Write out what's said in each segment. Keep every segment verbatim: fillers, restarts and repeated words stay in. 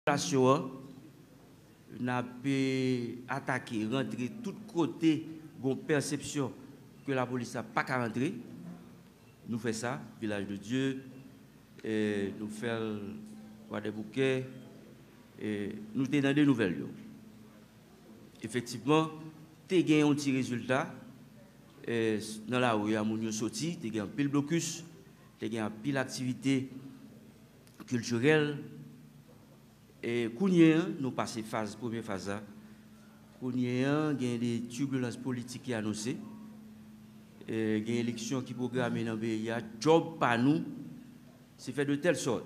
popilasyon an, n ap, eh, atake, rantre tout kote gon pèsepsyon ke lapolis la pa ka rantre. Nou fè sa, Vilaj de Dye, eh, nou fè l Kwadèboukè, eh, nou te tande nouvèl yo. Efektivman, te gen yon ti rezilta, eh, nan lari a, moun yo soti, te gen anpil blokis, te gen anpil aktivite kiltirèl. E kounye a, nou pase faz, premye faz la. Kounye a, gen de tibilans politik ki anonse. E gen eleksyon ki pwograme nan peyi a. Djòb pa nou, se fè de tèl sòt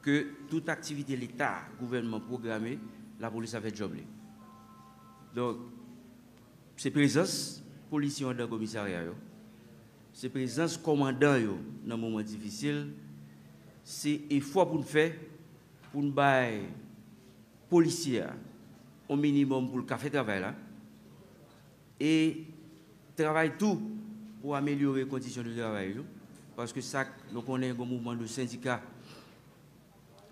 ke tout aktivite Leta, gouvènman pwograme, lapolis a fè djòb li. Donk, se prezans polisye yo anndan komisarya yo, se prezans kòmandan yo nan moman difisil, se efò pou n fè pou n bay polisye a yon minimòm pou l ka fè travay la, e travay tou pou amelyore kondisyon de travay yo, paske sa k, nou konnen gon mouvman de sendika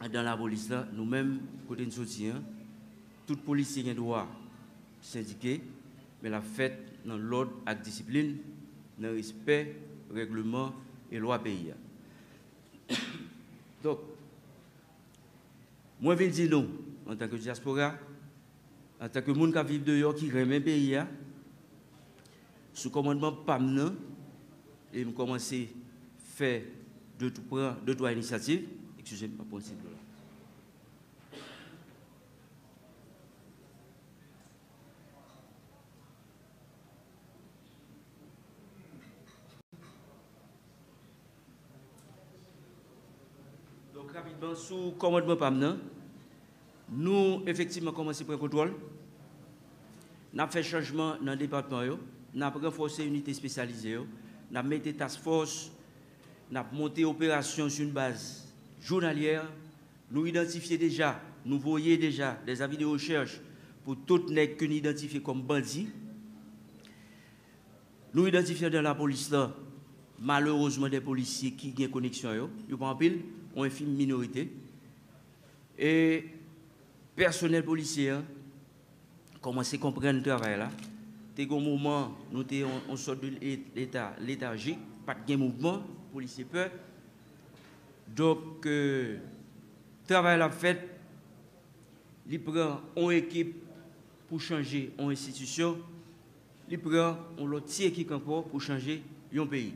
anndan lapolis la, nou menm, kote n soti an, tout polisye gen dwa sendike, men l ap fèt nan lòd ak disiplin, nan respè règleman e lwa peyi a. Donk, mwen vin di nou, antanke dyaspora, antanke moun k ap viv deyò ki renmen peyi a, sou kòmandman pa m nan, e m kòmanse fè de, pran de twa inisyativ. Eskize m, m ap pran ti dlo la. Donk, rapidman, sou kòmandman pa m nan, nou efektivman kòmanse pran kontwòl. N ap fè chanjman nan depatman yo. N ap ranfòse inite espesyalize yo. N ap mete task force. N ap monte operasyon sou yon baz jounalyè. Nou idantifye deja, nou voye deja des avis de recherche pou tout nèg ke n idantifye kòm bandi. Nou idantifye anndan lapolis la, malerezman, de polisye ki gen koneksyon yo. Yo pa anpil, yon enfim minorite. E pèsonèl polisye an kòmanse konprann travay la. Te gen yon moman, nou te yon, yon sòt de le-, leta letajik, pa t gen mouvman, polisye pè. Donk, eh, travay la ap fèt, li pran yon ekip pou chanje yon enstitisyon, li pran yon lòt ti ekip ankò pou chanje yon peyi.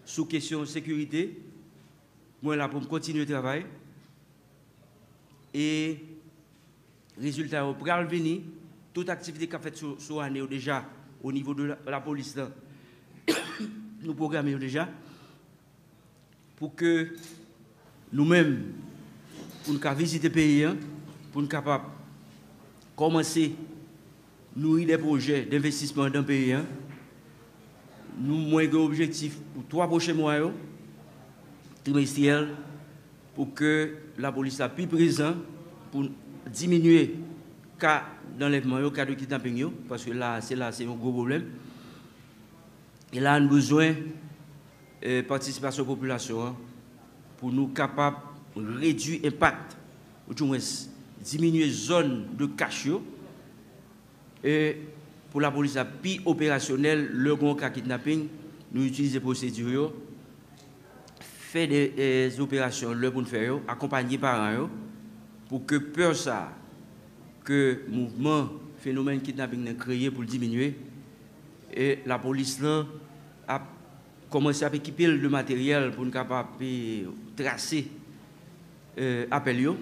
Sou kesyon sekirite, mwen la pou m kontinye travay. E rezilta yo pral vini. Tout aktivite k ap fèt sou, sou ane yo deja, o nivo de la, lapolis la, nou pwograme yo deja. Pou ke nou menm, pou n ka vizite peyi an, pou n kapab kòmanse nouri de pwojè denvestisman anndan peyi an. Nou, mwen gen objektif pou twa pwochen mwa yo, trimestriyèl, pou ke lapolis la pi prezan, pou n diminye ka danlèvman yo, ka de kidnaping yo, paske la, se la, se yon gwo pwoblèm. E la, nou bezwen, eh, patisipasyon popilasyon an pou nou kapab redui enpak, oudimwens diminye zòn de kach yo, e pou lapolis la pi operasyonèl, lè gon ka kidnaping, nou itilize pwosedi yo, fè de, eh, operasyon lè pou n fè yo, akonpanye paran yo, pou ke pè sa ke mouvman, fenomèn kidnaping nan kreye pou l diminye, e lapolis lan ap kòmanse ap ekipe l de materyèl pou n kapab, eh, trase, eh, apèl yo,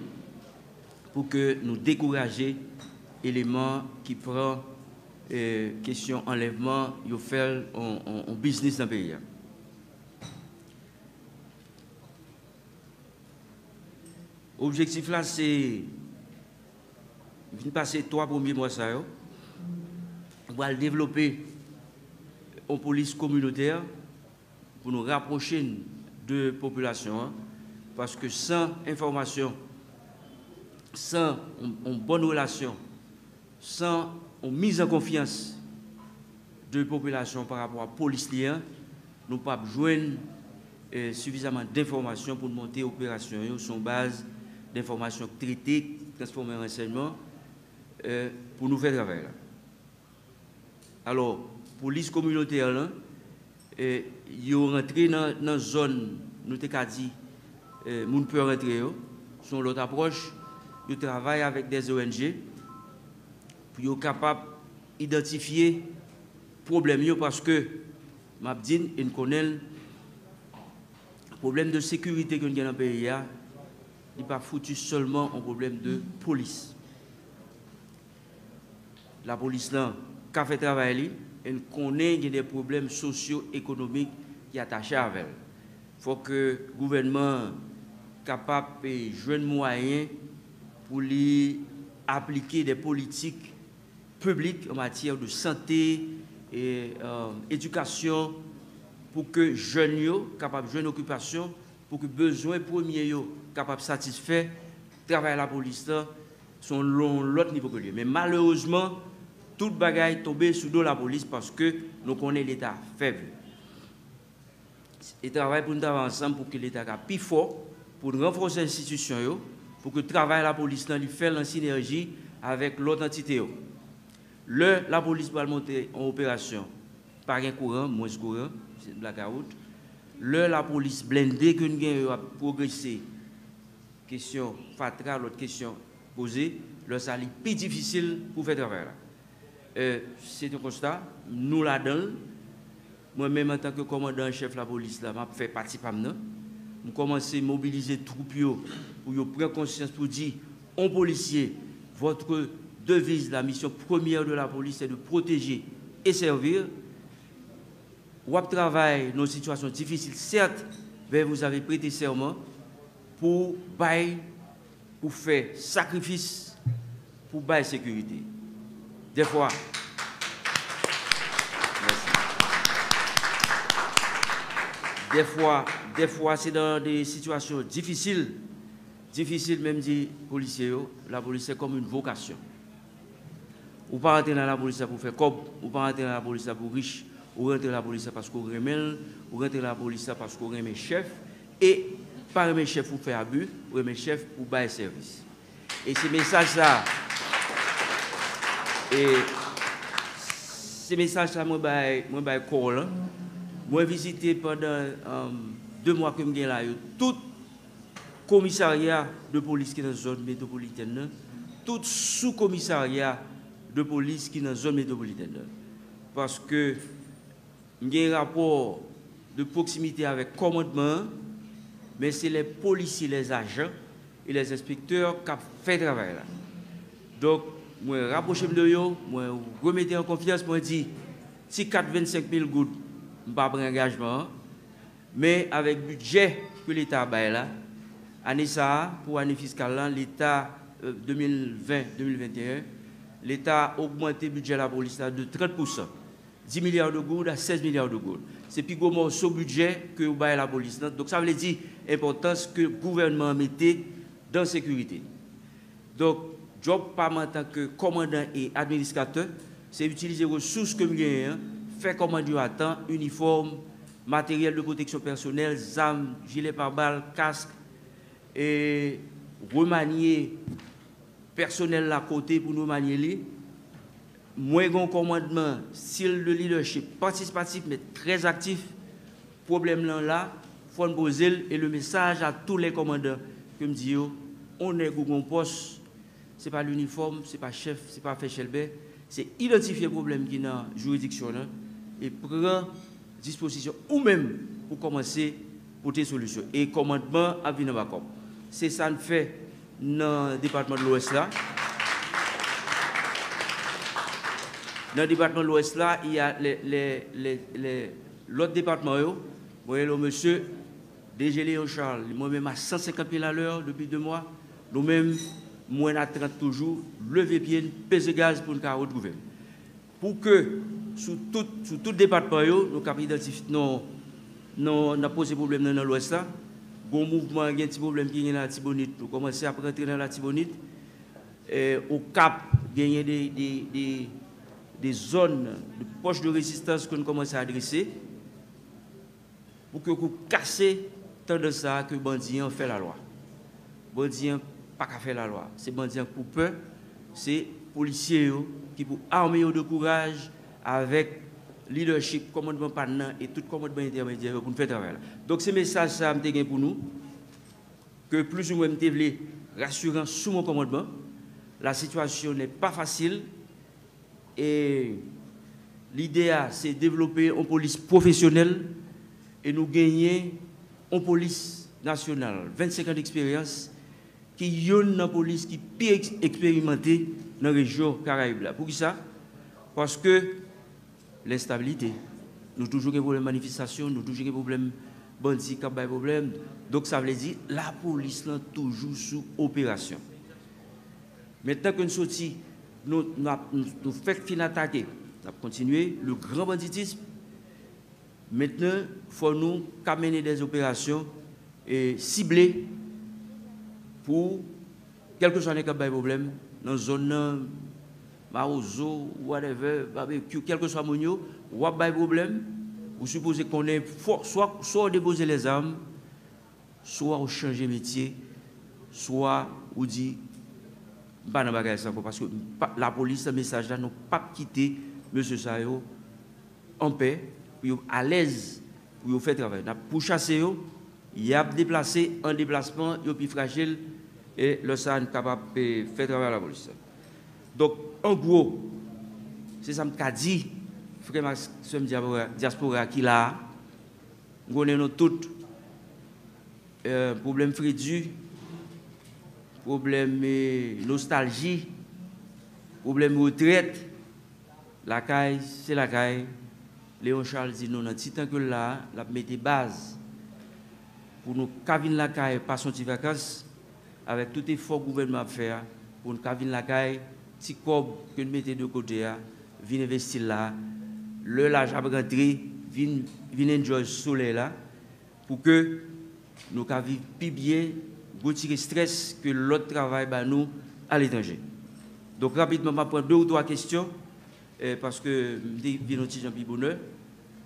pou ke nou dekouraje eleman ki pran, eh, kesyon anlèvman, yo fè l on, on, on biznis nan peyi a. Objektif la, se vin pase twa premye mwa sa yo, nou pral devlope yon polis kominotè pou nou rapwoche n de popilasyon an, paske san enfòmasyon, san yon, yon bòn relasyon, san yon miz an konfyans de popilasyon pa rapò a polis li an, nou p ap jwenn, eh, sifizaman denfòmasyon pou n monte operasyon yo sou yon baz Enfòmasyon k trete, k transfòme an ransèyman, e, pou nou fè travay la. Alò, polis kominotè lan, e, yo rantre nan, nan zòn, nou te ka di, e, moun pè rantre yo, se yon lòt apwòch, yo travay avèk dè O N G pou yo kapab idantifye pwoblèm yo, paske m ap di n, e n konnen l, pwoblèm de sekirite ke n gen nan peyi a, li pa fouti sèlman yon pwoblèm de polis. Lapolis lan ka fè travay li, e n konnen gen de pwoblèm sosyo-ekonomik ki atache avè l. Fòk gouvènman an kapab, e, jwenn mwayen pou li aplike de politik piblik an matyè de sante, e, e, edikasyon, pou ke jèn yo kapab jwenn okipasyon, pou ke bezwen premye yo kapab satisfè, travay lapolis lan se yon lon-, lòt nivo ke l ye. Men malerezman, tout bagay tonbe sou do lapolis paske nou konnen Leta fèb. E travay pou n travay ansanm pou ke Leta ka pi fò, pou n ranfòse enstitisyon yo, pou ke travay lapolis lan li fè l an sinèji avèk lòt antite yo. Lè lapolis pral monte yon operasyon, pa gen kouran, mwens kouran, se blakawout. Lè lapolis blende ke n gen yo ap pwogrese, kesyon fatra, lòt kesyon poze, lè sa li pi difisil pou fè travay la. E, se yon konsta, nou ladan l. Mwen menm, antanke kòmandan an chèf lapolis la, m ap fè pati pa m nan. M kòmanse mobilize twoup yo pou yo pran konsyans pou di, on polisye, votre devise, la mission première de la police, c'est de protéger et servir. W ap travay nan yon sitiyasyon difisil, sèt, men vous avez prêté serment pou bay, pou fè sakrifis, pou bay sekirite. Dèfwa, mèsi. Dèfwa, dèfwa, se nan de sitiyasyon difisil, difisil menm di polisye yo, lapolis se kòm yon vokasyon. Ou pa rantre nan lapolis la pou fè kòb, ou pa rantre nan lapolis la pou rich, ou rantre nan lapolis la paske w renmen l, ou rantre nan lapolis la paske w renmen chèf, e pa renmen chèf pou fè abi, ou renmen chèf pou bay sèvis. E se mesaj sa, e se mesaj sa mwen bay, mwen bay kò w lan. Mwen vizite pandan, um, de mwa ke m gen la yo, tout komisarya de polis ki nan zòn metwopolitèn nan, tout sou komisarya de polis ki nan zòn metwopolitèn nan. Paske m gen rapò de pwoksimite avèk kòmandman an, men se les policiers, les agents et les inspecteurs k ap fè travay la. Donk, mwen rapwoche m de yo, mwen remete an konfyans, mwen di, ti kat vennsenk mil goud, m pa pran angajman an. Men avèk bidjè ke Leta bay la, ane sa a, pou ane fiskal la, Leta, euh, de mil ven, de mil venteyen, Leta ogmante bidjè lapolis la de trant pousan, dis milliards de goud à seize milliards de goud. Se pi gwo mòso bidjè ke yo bay lapolis lan. Donk, sa vle di enpòtans ke gouvènman an mete dan sekirite. Donk, djòb pa m antanke kòmandan e administratè, se itilize resous ke m genyen an, fè kòmand yo a tan, inifòm, materyèl de pwoteksyon pèsonèl, zam, jilè pabal, kask, e remanye pèsonèl la kote pou nou remanye li. Mwen gen yon kòmandman, stil de leadership patisipatif, men trè aktif. Pwoblèm lan la, fò n poze l, e le message à tous les commandants ke m di yo, on nèg ou gon pòs, se pa linifòm, se pa chèf, se pa fè chèlbè, se idantifye pwoblèm ki nan jiridiksyon lan e pran dispozisyon ou menm pou kòmanse pote solisyon. E kòmandman ap vin anba kòb. Se sa n fè nan depatman de Lwès la. Nan depatman Lwès la, il y a les, les, les, les, lòt depatman yo, mwen rele yon mesye, D G Léon Charles, mwen menm a san senkant mil a lè depi de mwa, nou menm, mwen a trant toujou, leve pye n, peze gaz pou n ka retwouve n. Pou ke sou tout, sou tout depatman yo, nou kab idantifye, nan, nan, n ap poze pwoblèm nan, nan Lwès la. Gon mouvman, gen ti pwoblèm ki gen nan Latibonit, nou kòmanse ap rantre nan Latibonit. E, Okap, genyen de, de, de, de zòn de pòch de rezistans ke n kòmanse adrese. Pou ke kou kase tandans sa a ke bandi an fè lalwa. Bandi an pa ka fè lalwa. Se bandi an k pou pè, se polisye yo ki pou ame yo de kouraj avèk lidèchip kòmandman pa n nan e tout kòmandman entèmedyè yo pou n fè travay la. Donk, se mesaj sa a m te gen pou nou, ke plizoumwen m te vle rasirans sou mon kòmandman. La situation n'est pas facile. E lide a, se devlope yon polis pwofesyonèl e nou genyen yon polis nasyonal vennsenk an deksperyans ki youn nan polis ki pi eks-, eksperimante nan rejyon Karayib la. Poukisa? Paske lenstabilite. Nou toujou gen pwoblèm manifestasyon, nou toujou gen pwoblèm bandi k ap bay pwoblèm. Donk, sa vle di lapolis lan toujou sou operasyon. Mentnan ke n soti, nou, n ap, nou, nou fèk fin atake, n ap kontinye le grand banditisme. Mentnan, fò nou ka mennen dè operasyon e sible pou kèlkeswa nèg k ap bay pwoblèm nan zòn nan, Mawozo, whatever, Babekyou, kèlkeswa moun yo, w ap bay pwoblèm, ou sipoze konnen fò, swa, swa w depoze lèzam, swa w chanje metye, swa ou di, "M pa nan bagay sa ankò," paske m pa, lapolis, nan mesaj la, nou p ap kite mesye sa yo anpè, pou yo alèz, pou yo fè travay. N ap pouchase yo, y ap deplase, an deplasman, yo pi frajil, e lè sa a, n kapab, e, fè travay lapolis la. Donk, an gwo, se sa m ka di, frè m ak sè m dyaspora, dyaspora ki la a, m konnen nou tout, e, pwoblèm fredi, pwoblèm, e, nostalji, pwoblèm retrèt, lakay, se lakay. Léon Charles di nou nan ti tan ke l la a, l ap mete baz pou nou ka vin lakay, pase yon ti vakans, avèk tout efò gouvènman ap fè a, pou n ka vin lakay, ti kòb ke n mete de kote a, vin envesti l la a. Lè lajan ap rantre, vin, vin enjoy solèy la, pou ke nou ka viv pi byen, retire estrès ke lòt travay ba nou aletranje. Donk, rapidman, m ap pran de ou twa kesyon, eh, paske m te vin yon ti jan pi bonè.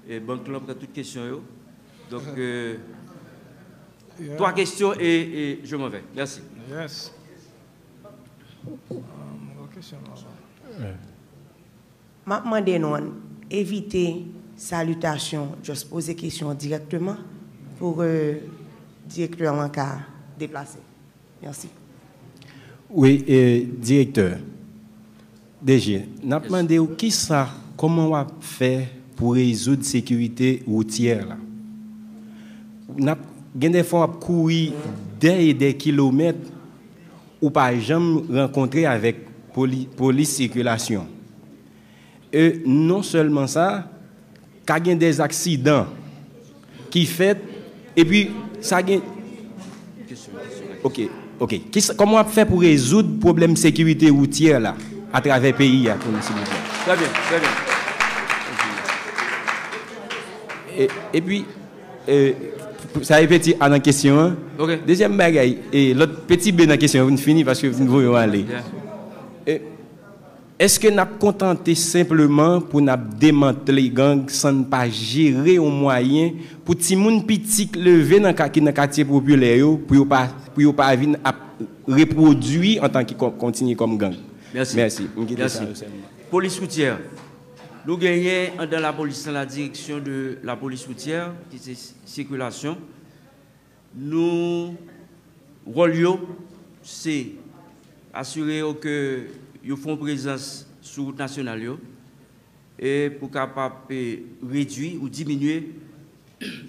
Eh, bank lan pran tout kesyon yo. Donk, eh, twa kesyon e, e je m'en vais. Mèsi. Yes. Um, ok, kesyon la. M ap mande nou ann evite salitasyon, just poze kesyon an dirèkteman pou ke direktè an ka deplase. Mèsi. Wi, e, direktè, D G, n ap mande w kisa, kòman w ap fè pou rezoud sekirite woutyè la? N ap, gen de fwa w ap kouri dè e dè kilomèt, ou pa janm rankontre avèk poli-, polis sikilasyon. E non sèlman sa, ka gen de aksidan ki fèt, epi sa gen, ok, ok. Kisa, kòman w ap fè pou rezoud pwoblèm sekirite woutyè la atravè peyi a pou nou, silvouplè? Trè byen, trè byen. E, epi, e, sa e peti A nan kesyon an. Ok. Dezyèm bagay, e, lòt peti B nan kesyon an, pou n fini, paske n voye w ale. Yeah. E, èske n ap kontante senpleman pou n ap demantle gang san n pa jere yon mwayen pou timoun piti k leve nan ka-, ki nan katye popilè yo, pou yo pa, pou yo pa vin ap repwodui antanke kò-, kontinye kòm gang? Mèsi. Mèsi. M kite sa yo sèlman. Polis woutyè. Nou genyen anndan lapolis lan la direction de la police routière, ki se sikilasyon. Nou, wòl yo, se asire yo ke yo fè yon prezans sou wout nasyonal yo, e pou kapab, e, redui ou diminye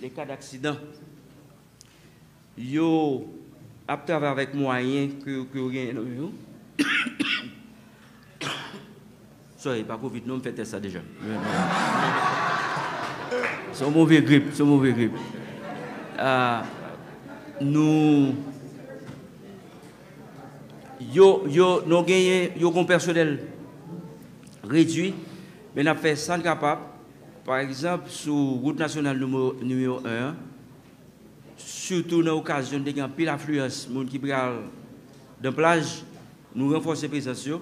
le ka d'aksidan. Yo ap travay avèk mwayen ke, ke yo genyen nan men yo. Sorry, pa kovid non, m fè tès sa deja. Se yon move grip, se yon move grip. Ah, nou, yo, yo, nou genyen, yo gon pèsonèl redui, men n ap fè sa n kapab. Pa egzanp, sou wout nasyonal nimewo, nimewo en an, sitou nan okazyon n te gen anpil afliyans moun ki pral nan plaj, nou ranfòse prezans yo,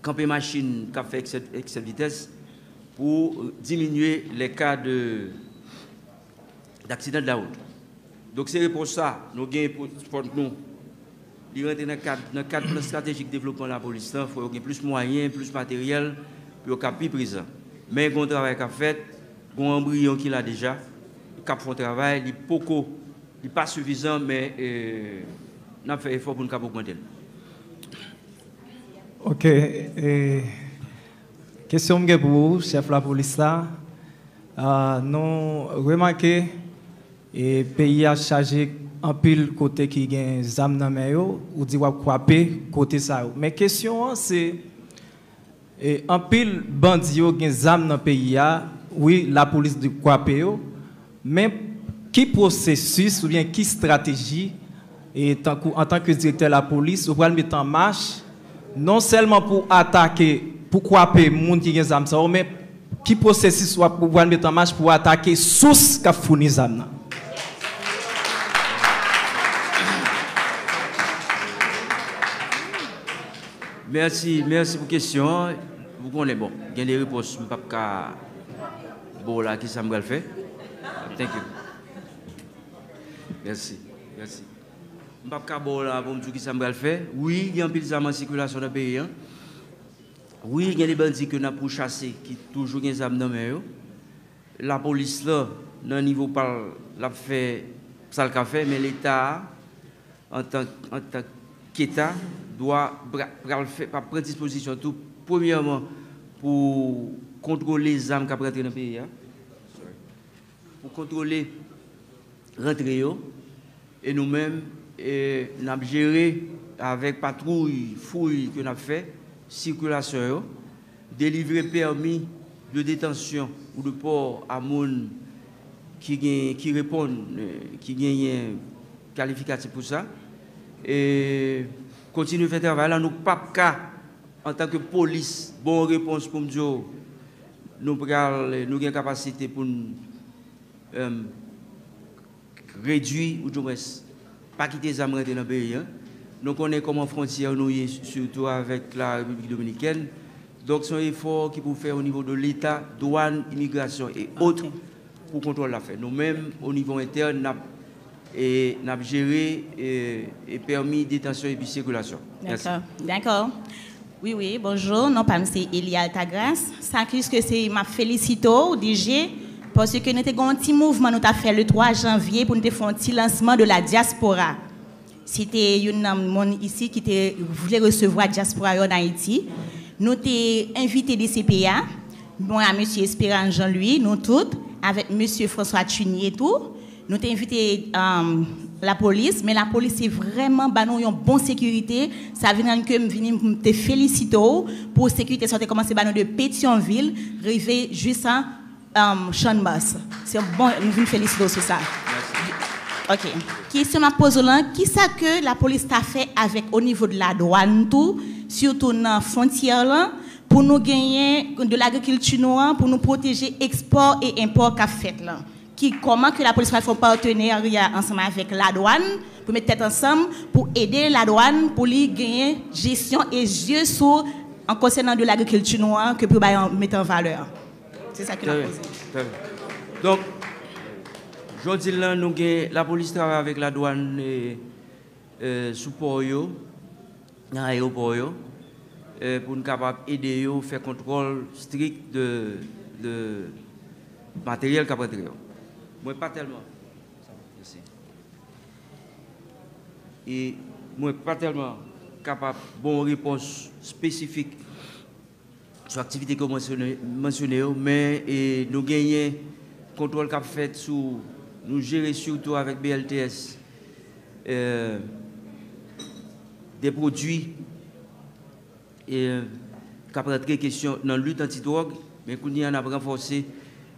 kanpe machin k ap fè eksè, eksè vitès pou diminye les cas de, d'accident de la route. Donk, se repons sa nou gen pou, pou nou Li rantre nan kad, nan kad plan estratejik devlopman lapolis lan, fò yo gen plis mwayen, plis materyèl, pou yo ka pi prezan. Men gen yon travay k ap fèt, gen yon anbriyon ki la deja, k ap fè yon travay, li poko, li pa sifizan, men, e, n ap fè efò pou n kab ogmante l. Ok. E, kesyon m gen pou ou, chèf lapolis la, a, nou remake e, peyi a chaje anpil kote ki gen zam nan men yo, ou di w ap kwape kote sa yo. Men kesyon an se, e, anpil bandi yo gen zam nan peyi a, wi, lapolis dwe kwape yo, men ki pwosesis oubyen ki estrateji, e, tankou antanke direktè lapolis, ou pral mete an mach, non sèlman pou atake, pou kwape moun ki gen zam sa yo, men ki pwosesis w ap, ou pral mete an mach pou atake sous k ap founi zam nan? Mèsi, mèsi pou kesyon an. Ou konnen, bon, gen de repons m p ap ka ba w la, ki sa m pral fè. Thank you. Mèsi, mèsi. M p ap ka ba w la pou m di w ki sa m pral fè. Wi, gen anpil zam an sikilasyon nan peyi an. Wi, gen de bandi ke n ap pouchase ki toujou gen zam nan men yo. Lapolis lan, nan nivo pa l, l ap fè sa l ka fè, men Leta a, antan, antan k Eta, dwa pra- pral fè, pral pran dispozisyon tou, premyèman, pou kontwole zam k ap rantre nan peyi a, pou kontwole rantre yo, e nou menm, e, n ap jere avèk patwouy, fouy ke n ap fè, sikilasyon yo, delivre pèmi de detansyon ou de pò a moun ki gen, ki reponn, e, ki genyen kalifikatif pou sa, e kontinye fè travay la. Nou p ap ka, antanke polis, ba w repons pou m di w, nou pral, nou gen kapasite pou n, e, redui, oudimwens, pa kite zam rantre nan peyi a. Nou konnen kòman fwontyè nou ye, sitou avèk la Repiblik Dominikèn. Donk, se yon efò ki pou fè o nivo de Leta, dwàn, imigrasyon e ot, pou kontwòl la fè. Nou menm, o nivo entèn, n ap, e, n ap jere, e, e pèmi detansyon epi sikilasyon. Mèsi. Dakò. Dakò. Wi, wi, bonjou. Non pa m se Elie Altagrace. Sa plis ke se, m ap felisite w, D G, paske nou te gen yon ti mouvman nou t ap fè le twa janvye pou nou te fè yon ti lansman de la diaspora. Se te youn nan moun isi ki te vle resevwa dyaspora yo ann Ayiti. Nou te envite D C P A, mwen a mesye Espérance Jean Louis, nou tout, avèk mesye François Tunier tou. Nou te envite, um, lapolis, men lapolis te vrèman ban nou yon bon sekirite. Sa vin rann ke m vini, m te felisite w pou sekirite sa w te kòmanse ban nou de Petyonvil rive jis an, um, Channmas. Se bon, m vin felisite w sou sa. Ok. Kesyon m ap poze w lan, kisa ke lapolis ta fè avèk o nivo de ladwàn tou, sitou nan fwontyè lan, pou nou genyen de lagrikilti nou an, pou nou pwoteje ekspò e enpò k ap fèt lan? Ki, kòman ke lapolis pral fè yon patenarya ansanm avèk ladwàn pou met tèt ansanm pou ede ladwàn pou li genyen jesyon e zye sou an konsènan de lagrikilti nou an ke pou bay an, met an valè an? Se sa ke n ap poze. Trè byen. Donk, jodi lan, nou gen lapolis travay avèk ladwàn, e, e, sou pò yo, nan ayewopò yo, e, pou n kapab ede yo fè kontwòl strik de, de materyèl k ap rantre yo. Mwen pa tèlman, mèsi. E mwen pa tèlman kapab ba w repons espesifik sou aktivite ke w mansyone, mansyone yo, men, e, nou genyen kontwòl k ap fèt sou, nou jere sitou avèk B L T S, e, de pwodui, e, k ap rantre kesyon nan lit antidwòg, men kounye a n ap ranfòse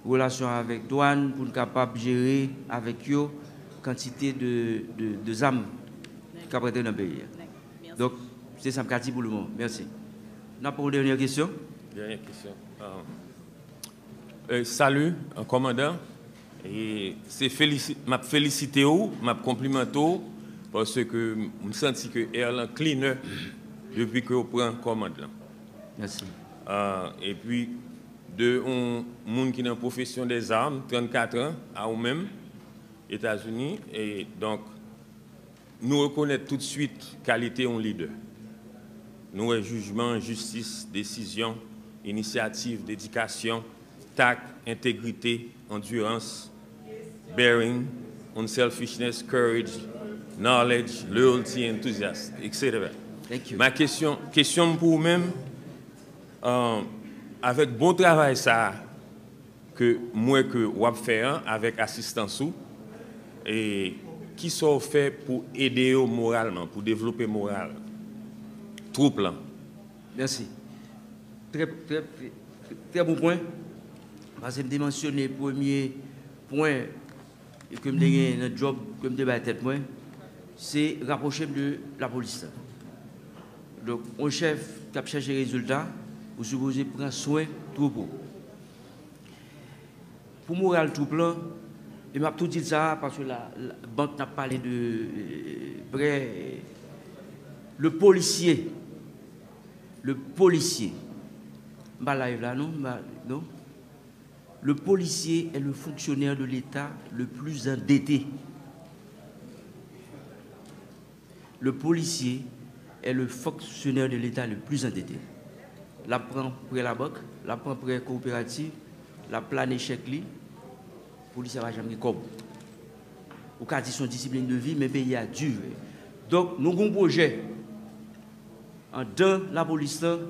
relasyon avèk dwàn pou n kapab jere avèk yo kantite de, de, de zam k ap rantre nan peyi a. Donk, se sa m ka di pou le moman. Mèsi. N ap pran yon dènye kesyon. Dènye kesyon. Ah. Euh, salut, euh, kòmandan. E se felisi-, m ap felisite w, m ap konplimante w, paske m santi ke air lan cleaner depi ke w pran kòmand lan. Mèsi. Ah, epi, de yon moun ki nan pwofesyon dèzam, trannkat an, a ou menm, Etazini, e donk, Nou rekonèt toutswit kalite yon lidè. Nou wè jijman, jistis, desizyon, inisyativ, dedikasyon, tak, entegrite, andirans, bearing, unselfishness, courage, knowledge, loyalty, enthusiasm, et cetera. Thank you. Ma kesyon, kesyon m pou ou menm, euh, avèk bon travay sa a ke m wè ke w ap fè an avèk asistans ou, e ki sa w fè pou ede yo moralman, pou devlope moral twoup lan? Mèsi. Trè, trè, trè bon pwen. Paske m te mansyone premye pwen ke m te gen nan djòb ke m te bay tèt mwen, se rapwoche m de lapolis la. Donk, yon chèf k ap chèche rezilta, ou sipoze pran swen twoupo. Pou moral twoup lan, e m ap tou di l sa, paske la, la bank n ap pale de euh, prè, le policier, le policier, m pa live la non, m pa, non. Le policier est le fonctionnaire de l'État le plus endetté. Le policier est le fonctionnaire de l'État le plus endetté. L ap pran prè labank, l ap pran prè kowoperativ, l ap plane chèk li, polisye a pa janm gen kòb. Ou ka di se yon disiplin de vi, men peyi a di vre. Donk, nou gen yon pwojè anndan lapolis lan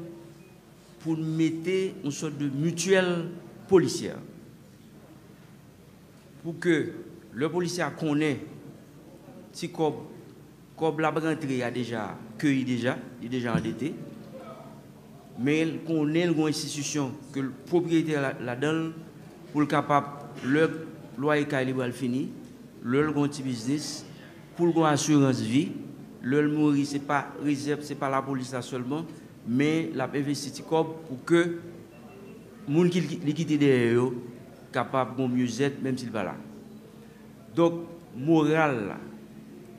pou n mete yon sòt de mityèl polisyè. Pou ke lè polisye a konnen ti kòb, kòb l ap rantre a deja keyi deja, li deja andete, men l konnen l gen yon enstitisyon ke l pwopriyetè la- ladan l, pou l kapab, lè lwaye kay li pral fini, lè l gen yon ti biznis, pou l gen yon asirans vi, lè l mouri, se pa rezèv, se pa lapolis la sèlman, men l ap envesti ti kòb pou ke moun ki li kite dèyè yo kapab gen yon myezèt, menm si l pa la. Donk, moral la,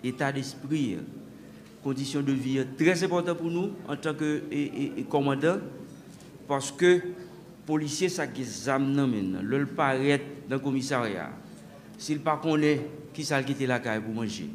eta despri an, kondisyon de vi an trè enpòtan pou nou antanke e, e, e kòmandan, paske polisye sa k gen zam nan men l nan, lè l parèt nan komisarya a, si l pa konnen kisa l kite lakay pou manje,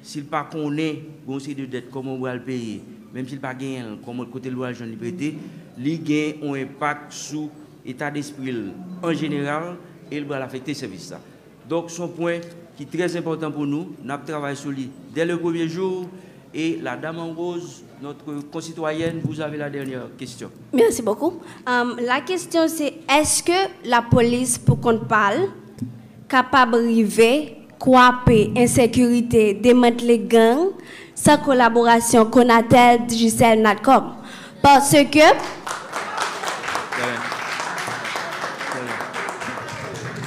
si l pa konnen gen yon seri de dèt kòman l pral peye, menm si l pa genyen l, kòman kote l pral jwenn li prete, li gen yon enpak sou eta despri l an jeneral e l pral afekte sèvis la. Donk, se yon pwen ki trè enpòtan pou nou. N ap travay sou li dès le premier jour. Et la dame en rose, notre concitoyenne, vous avez la dernière question. Merci beaucoup. Euh, la question c'est, est-ce que la police pour compte pa l kapab rive kwape ensekirite, demantle gang san kolaborasyon Conatel, Digicel, Natcom? Parce que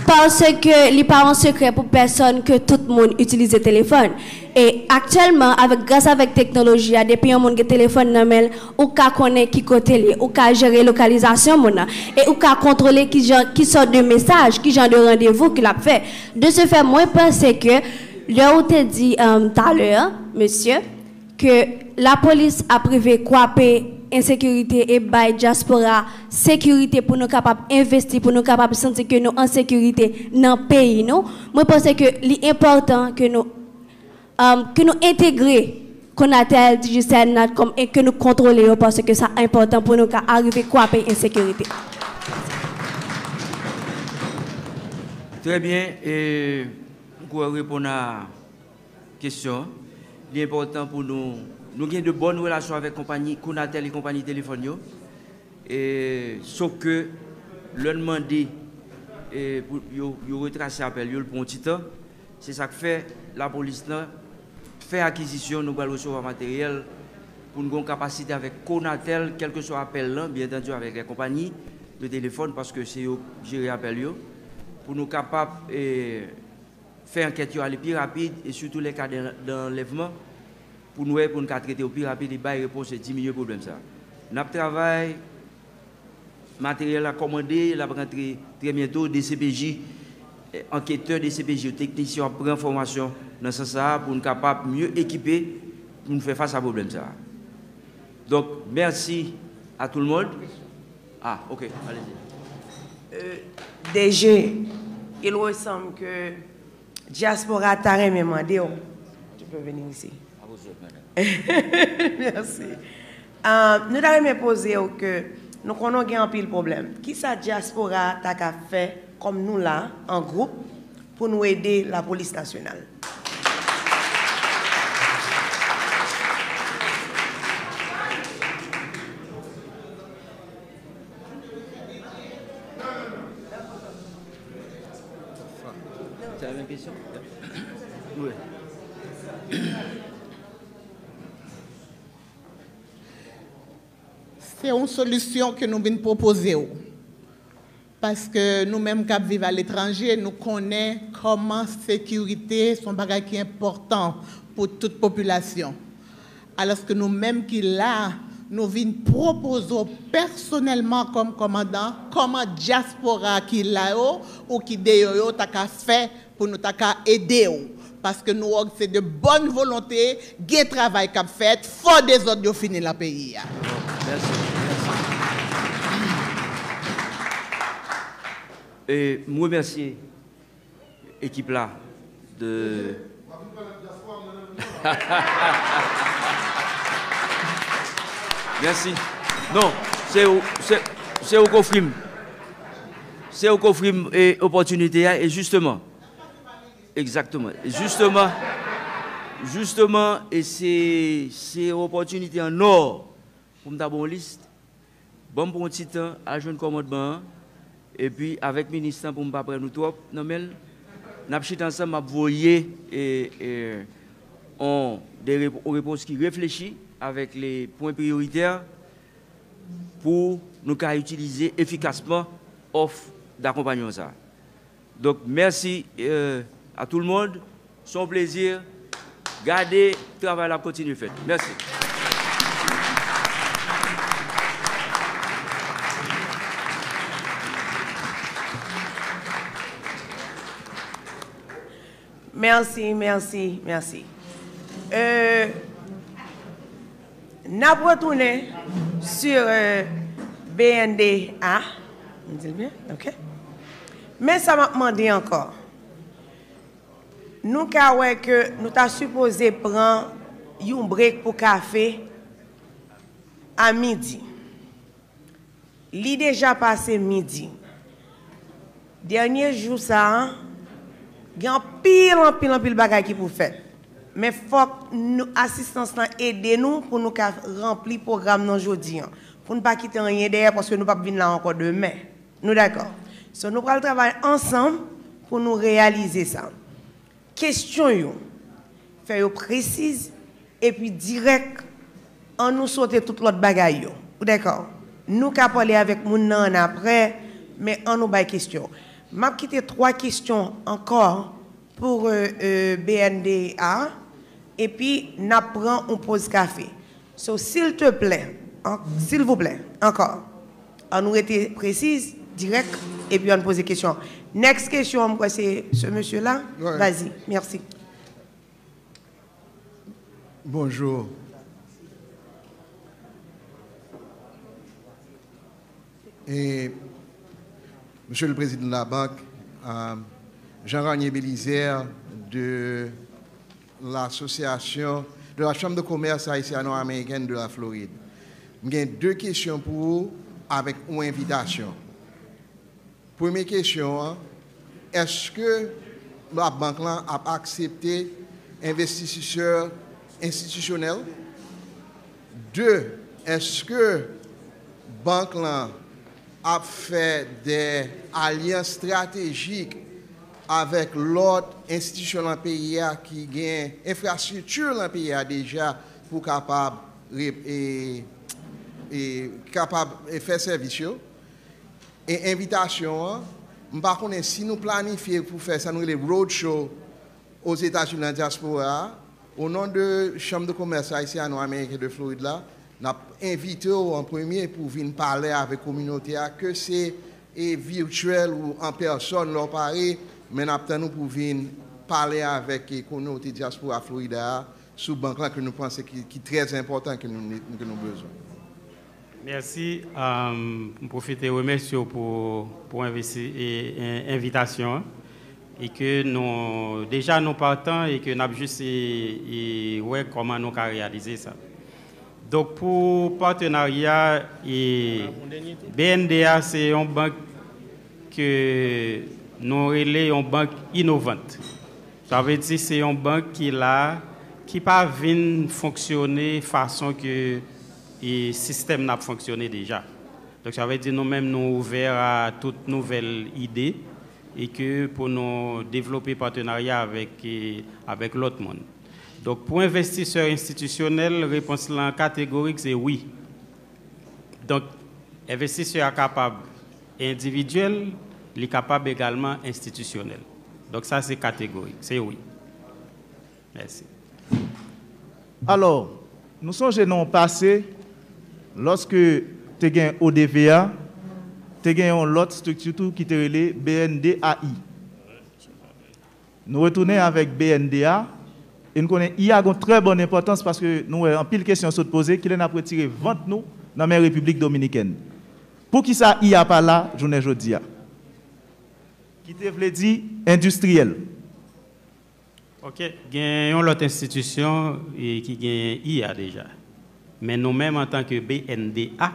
Paske li pa yon sekrè pou pèsonn ke tout moun itilize telefòn. E aktyèlman, avèk, gras avèk teknoloji a, depi yon moun gen telefòn nan men l, ou ka konnen ki kote l ye, ou ka jere lokalizasyon moun nan, e ou ka kontwole ki jan, ki sòt de mesaj, ki jan de randevou ke l ap fè. De ce fait, mwen panse ke lè ou te di, um, talè, mesye, ke lapolis ap rive kwape ensekirite e bay dyaspora sekirite pou nou kapab envesti, pou nou kapab santi ke nou an sekirite nan peyi nou. Mwen panse ke li enpòtan ke nou, um, ke nou entegre Conatel, Digicel, Natcom e ke nou kontwole yo paske sa enpòtan pou nou ka arive kwape ensekirite. Trè byen, e m kwè w reponn a kesyon an. Li enpòtan pou nou, nou gen de bòn relasyon avèk konpayi Conatel e konpayi telefòn yo. E, sof ke lè n mande, e, pou yo, yo retrase apèl yo, l pran yon ti tan. Se sa k fè lapolis lan fè akizisyon, nou pral resevwa materyèl pou n gen yon kapasite avèk Conatel, kèlkeswa apèl lan, byen antandi avèk lè konpayi de telefòn, paske se yo k jere apèl yo, pou nou kapab, e, fè ankèt yo ale pi rapid, e sitou lè ka de, de anlèvman, pou n wè, pou n ka trete yo pi rapid e bay repons e diminye pwoblèm sa a. N ap travay, materyèl la kòmande, l ap rantre trè byento, D C P J, eh, anketè D C P J yo, teknisyen yo ap pran fòmasyon nan sans sa a pou n kapab mye ekipe pou n fè fas a pwoblèm sa a. Donk, mèsi a tout le monde. Ah, ok, allez-y. Euh, D G, il ressemble que diaspora ta renmen mande w. Venir ici. À vos ordres, madame. Merci. Euh, nou ta renmen poze w ke nou konnen w gen anpil pwoblèm. Kisa dyaspora a ta ka fè kòm nou la, an gwoup, pou nou ede lapolis nasyonal? Sa menm kesyon? Wi. Se yon solisyon ke nou vin pwopoze w. Paske nou menm k ap viv aletranje, nou konnen kòman sekirite se yon bagay ki enpòtan pou tout popilasyon. Alòske nou menm ki la, nou vin pwopoze w pèsonèlman kòm kòmandan, kòman dyaspora ki la yo ou ki deyò yo ta ka fè pou nou ta ka ede w. Paske nou wè w se de bòn volonte, gen travay k ap fèt, fò dezòd yo fini lan peyi a. Mèsi, mèsi. E m remèsye ekip la de Mèsi. Non, se ou, se, se ou k ofri m. Se ou k ofri m e, opòtinite a, e jisteman. Egzakteman. E jisteman, jisteman, e se, se opòtinite an nò pou m ta ba w yon lis. Ban m pran yon ti tan, al jwenn kòmandman an, epi avèk minis lan pou m pa pran nou twòp nan men l, n ap chita ansanm, m ap voye, e, e, on, de rep-, on repons ki reflechi avèk le pwen priyoritè pou nou ka itilize efikasman òf dakonpanyman sa a. Donk, mèsi, euh, à tout le monde. Se yon plezi. Gade, travay la ap kontinye fèt. Mèsi. Mèsi, mèsi, mèsi. Euh, n ap retounen sur, euh, B N D A. M di l byen? Ok. Men sa m ap mande ankò. Nou ka wè ke nou ta sipoze pran yon break pou kafe a midi. Li deja pase midi. Dènye jou sa a, gen anpil, anpil, anpil bagay ki pou fèt. Men fòk nou, asistans lan ede nou pou nou ka ranpli pwogram nan jodi a. Pou n pa kite anyen dèyè, paske nou p ap vin la ankò demen. Nou dakò? So, nou pral travay ansanm pou nou reyalize sa. Kesyon yo, fè yo presiz epi dirèk. Ann nou sote tout lòt bagay yo. Ou dakò? Nou ka pale avèk moun nan ann aprè, men ann nou bay kesyon. M ap kite twa kesyon ankò pou, euh, euh, B N D A, epi n ap pran yon poz kafe. So, silteplè, an, silvouplè, ankò, ann nou rete presiz, dirèk, epi ann poze kesyon. Next kesyon, m kwè se se mesye la. Wi. Vas-y, mèsi. Bonjou. E, Monsieur le Président de la Banque, euh, Jean Ranier Belizaire de l'association, de la Chambre de Commerce Haïtiano-Américaine de la Floride. M gen de kesyon pou ou avèk yon envitasyon. Premye kesyon an, èske labank lan ap aksepte envestisè enstitisyonèl? De, èske bank lan ap fè de alyans estratejik avèk lòt enstitisyon lan peyi a ki gen enfrastrikti lan peyi a deja pou kapab re-, e, e, kapab, e, fè sèvis yo? E envitasyon an, m pa konnen si nou planifye pou fè sa nou rele road show Ozetazini nan dyaspora a. O non de Chambre de Commerce Haïtiano-Américaine de Floride la, n ap envite w an premye pou vin pale avèk kominote a, ke se, e, virtyèl ou an pèsòn, lè w pare, men n ap tann ou pou vin pale avèk, e, kominote dyaspora Florida a sou bank lan ke nou panse ki, ki trè enpòtan ke nou, ke nou bezwen. Mèsi. Um, m pwofite remèsye w pou, pou envesti-, e, en-, envitasyon an. e ke nou deja nou patan e ke n ap jis e, e wè kòman nou ka reyalize sa. Donk, pou patenarya, e, B N D A se yon bank ke nou rele yon bank inovant. Sa vle di se yon bank ki la, ki pa vin fonksyone fason ke, e, sistèm n ap fonksyone deja. Donk, sa vle di nou menm nou ouvè a tout nouvèl ide e ke pou nou devlope patenarya avèk, e, avèk lòt moun. Donk, pou envestisè enstitisyonèl, repons lan kategorik se wi. Donk, envestisè a kapab endividyèl, li kapab egalman enstitisyonèl. Donk, sa se kategorik, se wi. Mèsi. Alò, nou sonje nan yon pase, lòske te gen O D V A, te gen yon lòt estrikti tou ki te rele B N D A I. Nou retounen avèk B N D A, e n konnen I a gen yon trè bòn enpòtans paske nou wè anpil kesyon sot poze, kilè n ap retire vant nou nan men Repiblik Dominikèn. Poukisa I a pa la jounen jodi a? Ki te vle di endistriyèl. Ok, gen yon lòt enstitisyon e, ki gen I A deja. Men nou menm antanke B N D A,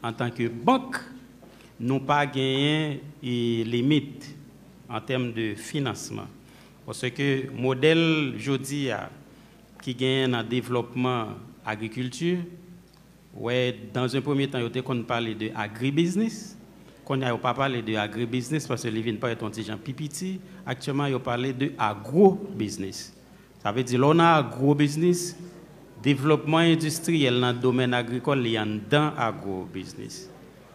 antanke bank, nou pa genyen e, limit an tèm de finansman. Paske modèl jodi a ki genyen nan devlòpman agrikilti, wè, dans un premier temps, yo te konn pale de agribiznis. Kounye a, yo pa pale de agribiznis paske li vin parèt yon ti jan pi piti. Aktyèlman, yo pale de agwobiznis. Sa vle di, lè w nan agwobiznis, devlòpman endistriyèl nan domèn agrikòl, li anndan agwobiznis.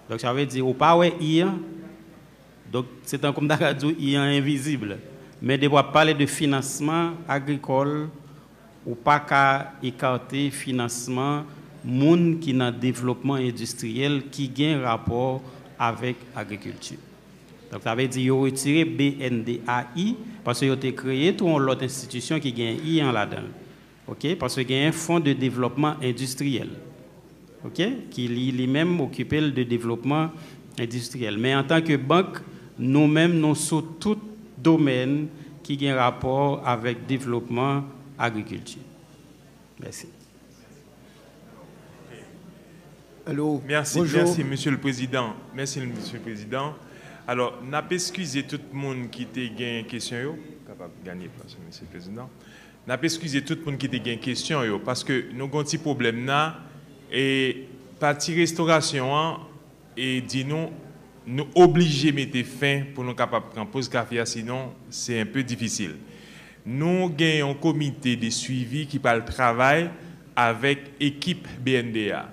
Donk, sa vle di, ou pa wè I an, donk, se tankou m ta ka di w I an envizib. Men depi w ap pale de finansman agrikòl, ou pa ka ekate finansman moun ki nan devlopman endistriyèl ki gen rapò avèk agrikilti. Donk, sa vle di yo retire B N D A I, paske yo te kreye tou yon lòt enstitisyon ki gen I an ladan l. Ok? Paske genyen Fonds de Développement Industriel. Ok? Ki li, li menm okipe l de devlopman endistriyèl. Men antanke bank, nou menm, nou sou tout domèn ki gen rapò avèk devlopman agrikilti. Mèsi. Alo, mèsi, bonjou. Mèsi, Mesye le Prezidan. Mèsi, Mesye le Prezidan. Alò, n ap eskize tout moun ki te gen kesyon yo. Kapab gade plas, Mesye le Prezidan. N ap eskize tout moun ki te gen kesyon yo, paske nou gen yon ti pwoblèm la, e pati restorasyon an, e di nou, nou oblije mete fen pou nou kapab pran poz kafe a, sinon se enpe difisil. Nou gen yon komite de swivi ki pral travay avèk ekip B N D A.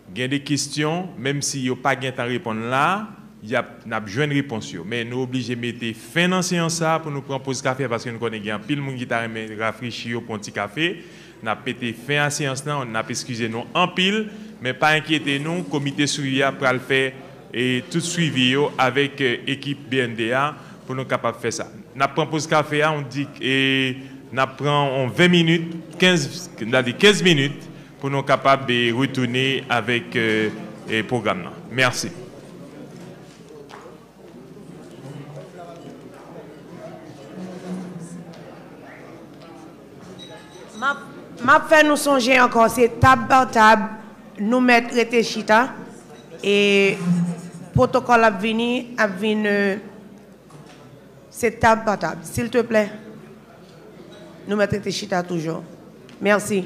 Gen de kesyon, menm si yo pa gentan reponn la, y ap, n ap jwenn repons yo. Men nou oblije mete fen nan seyans sa a pou nou pran poz kafe a, paske nou konnen gen anpil moun ki ta renmen rafrechi yo, pran ti kafe. N ap mete fen a seyans lan, n ap eskize nou anpil, men pa enkyete nou, komite swivi a pral fè e tout swivi yo avèk e, ekip B N D A pou nou kapab fè sa. N ap pran poz kafe a, on di, e n ap pran on ven minit, kenz, n a di kenz minit pou nou kapab e, retounen avèk e, e, pwogram nan. Mèsi. M ap, m ap fè nou sonje ankò, se tab pa tab, nou mèt rete chita. E pwotokòl ap vini, ap vin, euh, se tab pa tab. Silteplè, nou mèt rete chita toujou. Mèsi.